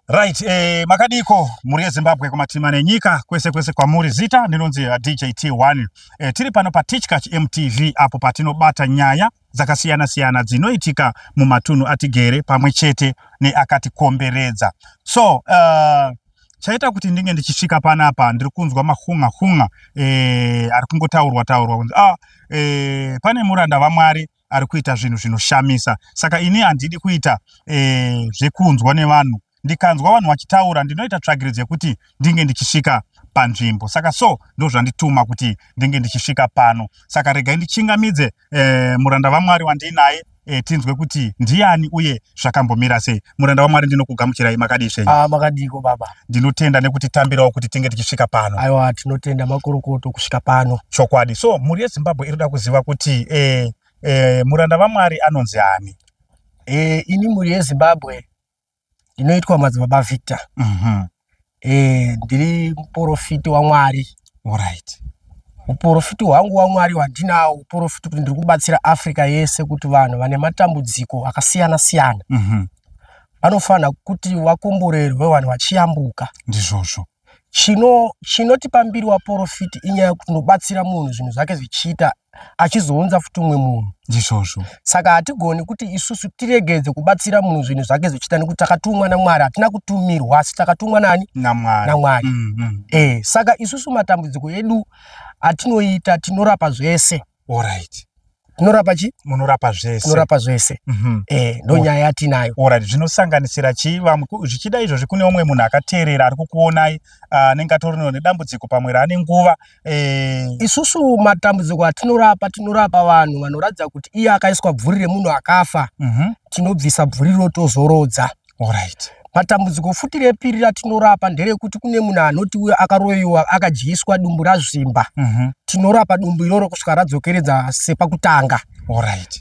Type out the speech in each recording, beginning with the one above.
Right, makadiko mhuri yeZimbabwe kumatima nenyika kwese kwese kwamuri. Zita ndinonzi DJ T1. Tiri pano paTichkach MTV apo patinobata nyaya dzakasiyana siyana dzinoitika mumatunhu atigere pamwe chete neakatikomberedza. So chaita kuti ndinge ndichisvika panapa, ndiri kunzwa mahunga hunga ari kungotaurwa taurwa kunzi pane muranda vaMwari ari kuita zvinhu zvinoshamisa. Saka ini handidi kuita zvekunzwa nevanhu. Ndikanzwa vanhu vachitaura, ndinoita tsvagiridzo yekuti ndinge ndichisvika panzvimbo. Saka so ndo zvandituma kuti ndinge ndichisvika pano. Saka regai ndichingamidze muranda vaMwari wandinaye, tinzwe kuti ndiani uye zvakambomira sei. Muranda waMwari, ndinokugamuchirai. Makadii zvenyu? Ah, makadiko baba? Ndinotenda nekutitambirawo kuti tinge tichisvika pano. Aiwa, tinotenda, makorokoto kusvika pano. Chokwadi. So mhuri yeZimbabwe iri kuda kuziva kuti muranda vaMwari anonzi ani? Ini, mhuri yeZimbabwe, ndinoitwa Madzibaba Victor. Ndiri muprofiti waMwari. Uprofiti hwangu waMwari hwandinawo, uprofiti kuti ndiri kubatsira Africa yese, kuti vanhu vane matambudziko akasiyana siyana vanofanira kuti vakomborerwe, vanhu vachiyambuka. Ndizvozvo. Chinotipa mbiri waprofiti inyaya yekuti unobatsira munhu, zvinhu zvake zvichiita, achizounza futi umwe munhu. Ndizvozvo. Saka hatigoni kuti isusu tiregedze kubatsira munhu zvinhu zvake zvichiita, nekuti takatumwa naMwari. Hatina kutumirwa, asi takatumwa nani? NaMwari. NaMwari. Saka isusu matambudziko edu atinoita, tinorapa zvese. Tinorapa chi? Munorapa zvese. Tinorapa zvese. Ndo nyaya yatinayo. Alright, zvinosanganisira chii? Vamwe zvichida izvozvi kune umwe munhu akateerera ari kukuonai, anenge atori nedambudziko, pamwe raane nguva. Isusu matambudziko atinorapa, tinorapa vanhu vanoratidza kuti iye akaiswa bvuri remunhu akafa. Tinobvisa bvuri rotozorodza. Matambudziko futi repiri ratinorapa nderekuti kune munhu anoti uyo akaroyiwa, akadyiswa, dumbu razvimba. Tinorapa dumbu iroro kusvika radzokeredza sepakutanga.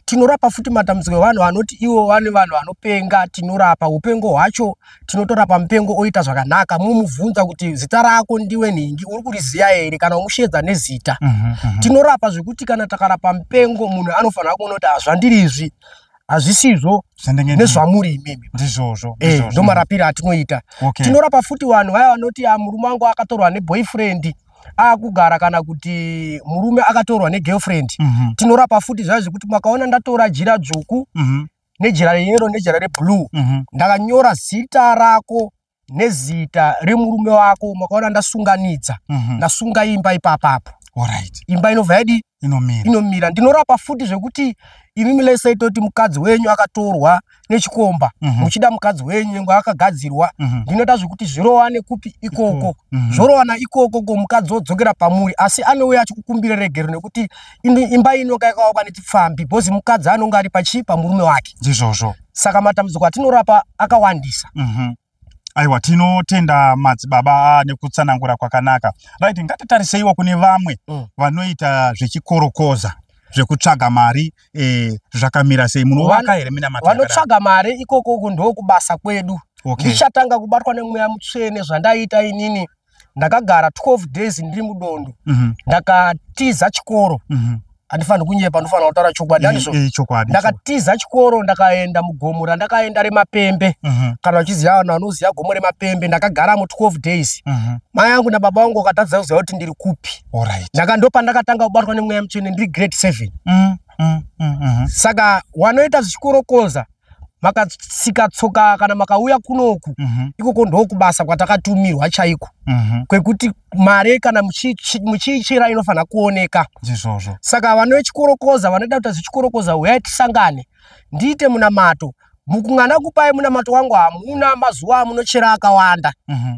Tinorapa futi matambudziko evanhu vanoti ivo vane vanhu vanopenga. Tinorapa upengo hwacho, tinotorapa mupengo oita zvakanaka. Mumubvunza kuti zita rako ndiwe nhingi, uri kuriziya here, kana umushedza nezita. Tinorapa zvekuti kana takarapa mupengo, munhu anofanira kuona kuti hazvandiri izvi, hazvisizvo Zvandenge nezvamuri imimi. Ndizvozvo. Ndo marapiro atinoita. Tinorapa futi vanhu vaya vanoti, "Ah, murume wangu akatorwa neboyfriend, akugara," kana kuti murume akatorwa negirlfriend. Tinorapa futi zvaya zvekuti makaona ndatora jira dzvuku nejira reyellow nejira reblue, ndakanyora zita rako nezita remurume wako. Makaona ndasunganidza, ndasunga imba ipapapo. Imba inobva yadi? Inomira. Inomira. Ndinorapa futi zvekuti imimi lesaitoti mukadzi wenyu akatorwa nechikomba, muchida mukadzi wenyu nyangwe akagadzirwa. Ndinoita zvekuti zvirowane kupi? Ikoko. Zvorowana ikoko ko, mukadzi wodzokera pamuri, asi anouya achikukumbira regero, nekuti imba inonga yakavakwa nechipfambi, because mukadzi anonga ari pachi pamurume wake. Ndizvozvo. Saka matambudziko atinorapa akawandisa. Aiwa, tinotenda madzibaba nekutsanangura kwakanaka. Right, ngatitariseiwo kune vamwe vanoita zvechikorokoza, zvekutsvaga mari. Zvakamira sei? Munovaka here minamato yakadaro? Vanotsvaga mari ikokoko ndokubasa kwedu. Ndichatanga kubatwa nemweya mutsvene, zvandaita inini, ndakagara 12 days ndiri mudondo. Ndakatiza chikoro. Handifaniri kunyepa, ndofanira kutaura chokwadi, handizvo? Chokwadi. Ndakatiza chikoro, ndakaenda mugomo randakaenda reMapembe. Kana uchiziva, vanhu vanoziva gomo reMapembe. Ndakagaramo 12 days. Mai angu nababa vangu vakatadza kuziva kuti ndiri kupi. Ndaka ndo pandakatanga kubatwa nemweya mutsvene ndiri grade 7. Saka wanoita zvichikorokoza, makatsika tsoka kana makauya kunoku, ikoko ndokubasa kwatakatumirwa chaiko, kwekuti mari kana muchiichira inofanira kuoneka. Ndizvozvo. Saka vanochikorokoza, vanoita kuita zvichikorokoza, uyai tisangane, ndiite munamato. Mukungana kupai munamato wangu, hamuna mazuva amunochera akawanda,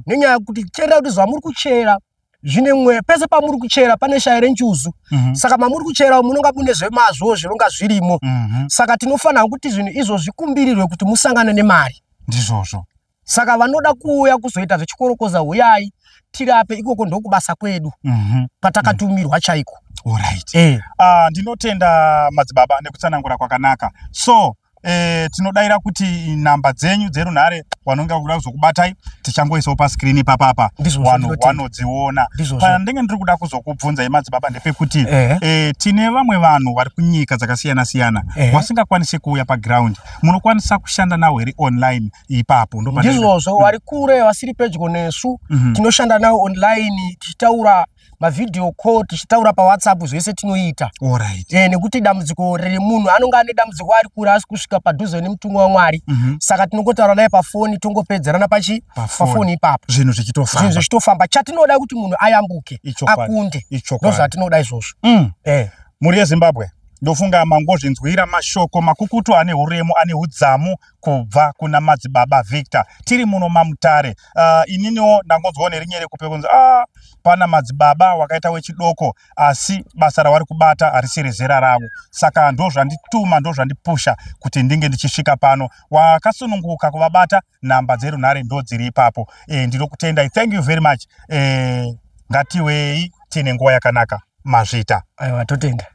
nenyaya yekuti chera kuti zvamuri kuchera zvine mweya. Pese pamuri kuchera pane shaya renjuzu. Saka mamuri kuchera munonga mune zvemazvo zvinonga zvirimo. Saka tinofanira kuti zvinhu izvo zvikumbirirwe kuti musangane nemari. Ndizvozvo. Saka vanoda kuuya kuzoita zvechikorokoza, uyai tirape. Ikoko ndokubasa kwedu patakatumirwa chaiko. Alright. Ndinotenda madzibaba nekutsanangura kwakanaka. So Tinodayira kuti namba dzenyu dzerunhare vanonge kuda kuzokubatai tichangoisawo pascreen ipapapa, vanhu vanodziona. Pandenge ndiri kuda kuzokubvunzai, madzibaba, ndepekuti tine vamwe vanhu vari kunyika dzakasiyana siyana vasingakwanisi kuuya paground. Munokwanisa kushanda navo here online ipapo? Ndizvozvo, vari kure, vasiri pedyo nesu, tinoshanda navo online, tichitaura mavideo call, tichitaura paWhatsApp, zvese tinoita. Nekuti dambudziko riri, munhu anonge ane dambudziko ari kure, asi kusvika padhuze nemutumwa waMwari, Saka tinongotaura naye pafoni, tongopedzerana pachi pafoni ipapo. Zvinhu zvichitofamba. Zvinhu zvichitofamba. Chatinoda kuti munhu ayambuke, akunde, ndozvatinoda izvozvo. Mhuri yeZimbabwe, ndofunga mangozvinzwira mashoko makukutu ane uremu, ane udzamu kubva kuna Madzibaba Victor. Tiri muno maMutare. Ininiwo ndangonzwawo nerinyere kupe kunzi pana madzibaba wakaita wechidoko, asi basa ravari kubata harisi rezera ravo. Saka ndo zvandituma, ndo zvandipusha kuti ndinge ndichisvika pano. Wakasununguka kuvabata, namba dzerunhare ndo dziri ipapo. Ndinokutendai, thank you very much. Ngatiwei tiine nguva yakanaka. Mazvita. Aiwa, totenda.